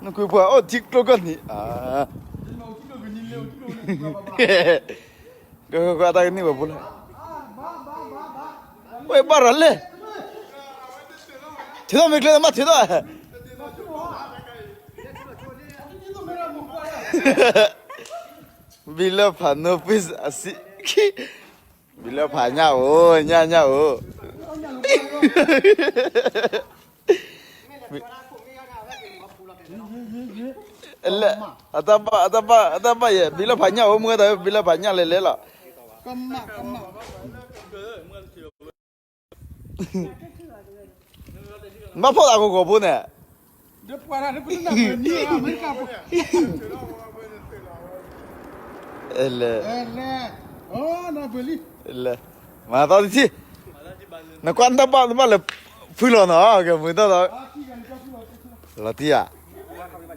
နကွၢ်ပှၤအိၣ်ထံကျိကီၢ်နံၤ, ကကွၢ်တၢ်ကန့ၢ်ဝဲဖိလၢ, ဝဲဘၣ်ရၤလဲၣ်, ထုးထီၣ်မ့ၢ်ကျဲမ့ၢ်ထုးထီၣ်, ဘံလၢဖးနိဖ့ၣ်အစံး, ဘံလၢဖးညၣ်အိၣ် ညၣ်ညၣ်အိၣ် လဲၣ်, အတၢ်ဘၣ်ယဲ ဘံလၢဖးညၣ်အိၣ် မုၢ်ဂၤတၢ် ဘံလၢဖးညၣ်လဲၤလဲၤလီၤ, ဘၣ်ဖီၣ်သးဂီၤဂီၤဖိန့ၣ်, လဲၣ်, လဲၣ်, မၤသီတထံၣ်, နကွၢ်နတၢ်ဘၣ်နဘၣ်လၢဖုလီၤနီၤ ကမုာ်တၢ်သီ, လီၤတံၢ်ဧါ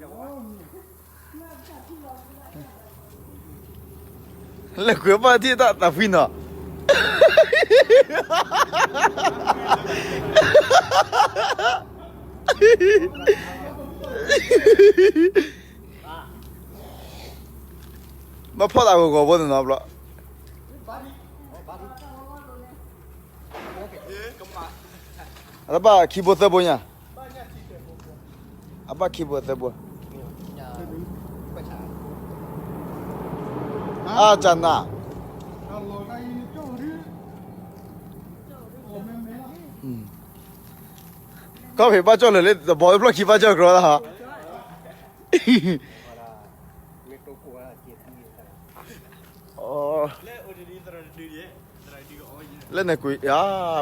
လဲၤကွံာ်ဘၣ်ထံၣ်တၢ်သးဖှံနီၤ, ဘၣ်ဖီၣ်သးဂီၤဂီၤဖိန့ၣ်နီၤဘျီ, အတၢ်ဘၣ်ခံဘိသၢဘိညါ, အဘၣ်ခံဘိသၢဘိ, အကနၤ, ကီၢ်ဖံးဘၣ်ကၠီၣ်လၢာ်လၢ တဘီတဖျၢၣ်ခံဘၣ်ကၠီၣ်ကြီသးဟီ, လၢနကွံာ်ဧါ,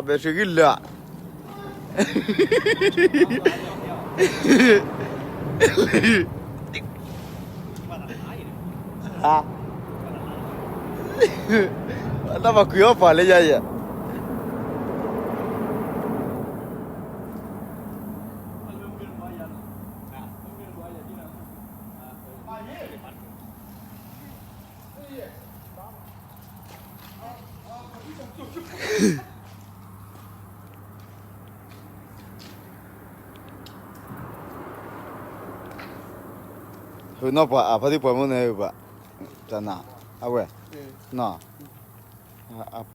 ဘဲထံဂံၢ်လၢာ်ဧါ, တၢ်ဘၣ်ကွံာ်အီၣ်ပှၤလၢယၤယဲၢ် ဟူနီၢ်ပှၤအဖါတံၢ်ပှၤမုၣ်န့ၣ်ဘၣ်, တနၤ, အဝဲ, နီၢ်,